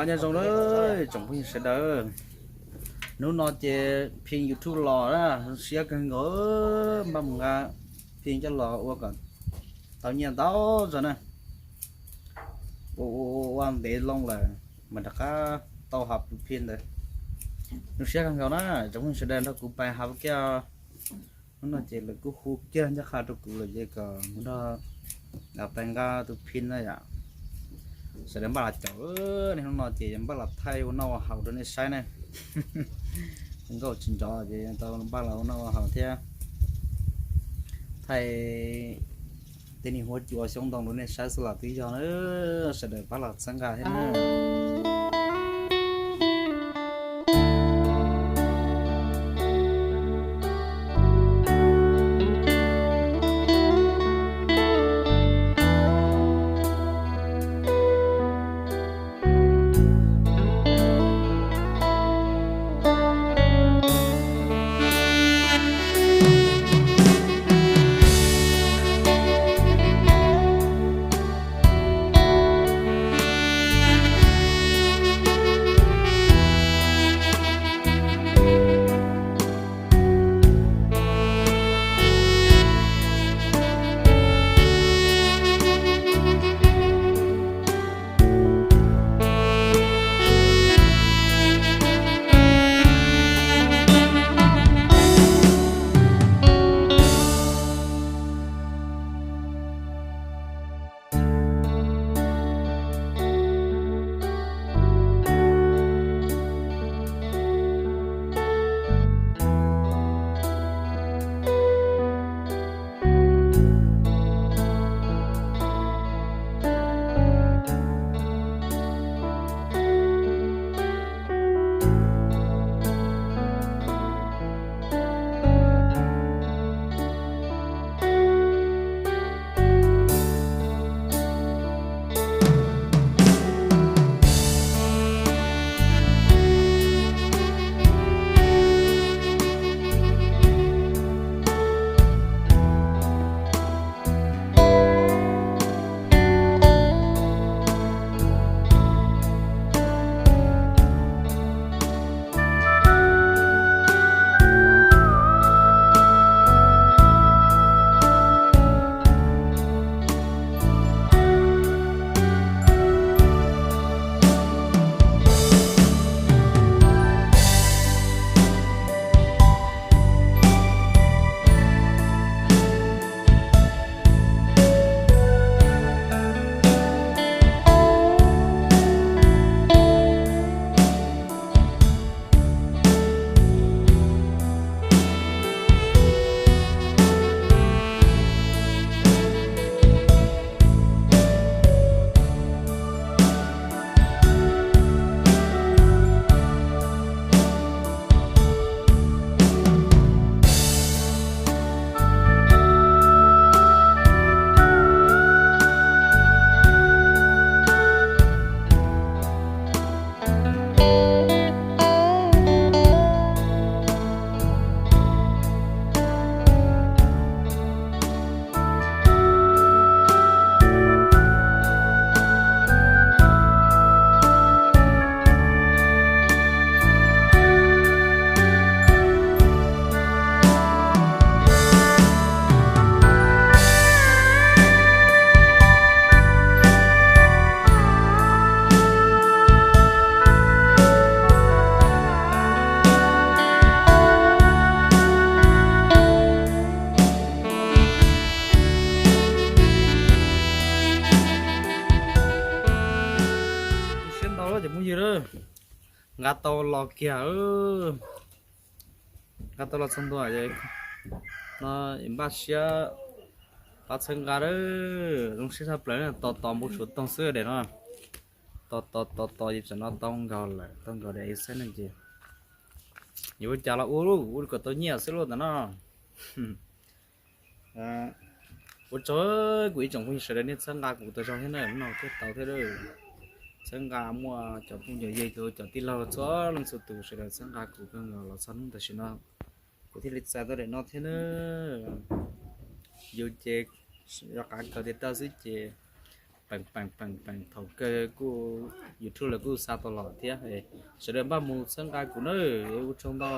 Nyob zoo na tsoom phooj ywg sawv daws, hnub no ces phim YouTube los na, zoo siab kawg nkaus, npaj mus nqa phim coj los ua kom tau nyiaj ntau zog na. Ua ua ua ntev loo lawm mas rov qab tau hab tus phim ntawd. Zoo siab kawg nkaus na tsoom phooj ywg sawv daws nrog kuv pais hab kiag. Hnub no ces lawv kuj hu kiag ncaj qha rau kuv lawm ces kom mus nrog lawv pais nqa tus phim na yom. Sawv daws npaj los caum, niaj hnub no ces npaj los thaij ua noj ua haus rau nej saib na. Nkauj tsis nrov ces tau npaj los ua noj ua haus thiab thaij tej niag huab cua xyoob ntoo rau nej saib xwb los twb yog na. Sawv daws pab los txhawb nqa thiab na. Siab ntau ces phooj ywg, nqa tau los kiag, nqa tau los txog ntua no, npaj siab pab txhawb nqa lawm. Zoo siab tshaj plaws, tos tos npau suav toog xwb daim no. Tos tos tos tos ces tam no tau nkaus lawm, tau nkaus daim xab neej ces yuav ua cas los ua, ua kom tau nyiaj xwb lauj ntawm no. Ua tsaug kuv ib tsoom phooj ywg sawv daws nej txhawb nqa kuv tas zog thiab na, no thiab tau thiab. Txhawb nqa muaj cov phooj cov ywg, cov tij laug txhua leej txhua tus sawv daws txhawb nqa kuv kawg nkaus los txog hnub tam sim no. Kuv thiaj li txais tau daim no thiab na. Yus ces yog qav kawg tiag tawj xwb ces Peem peem peem peem, thaum kawg kuj YouTube lawv kuj xa tau los thiab. Sawv daws npaj mus txhawb nqa kuv nawb, ua tsaug ntau.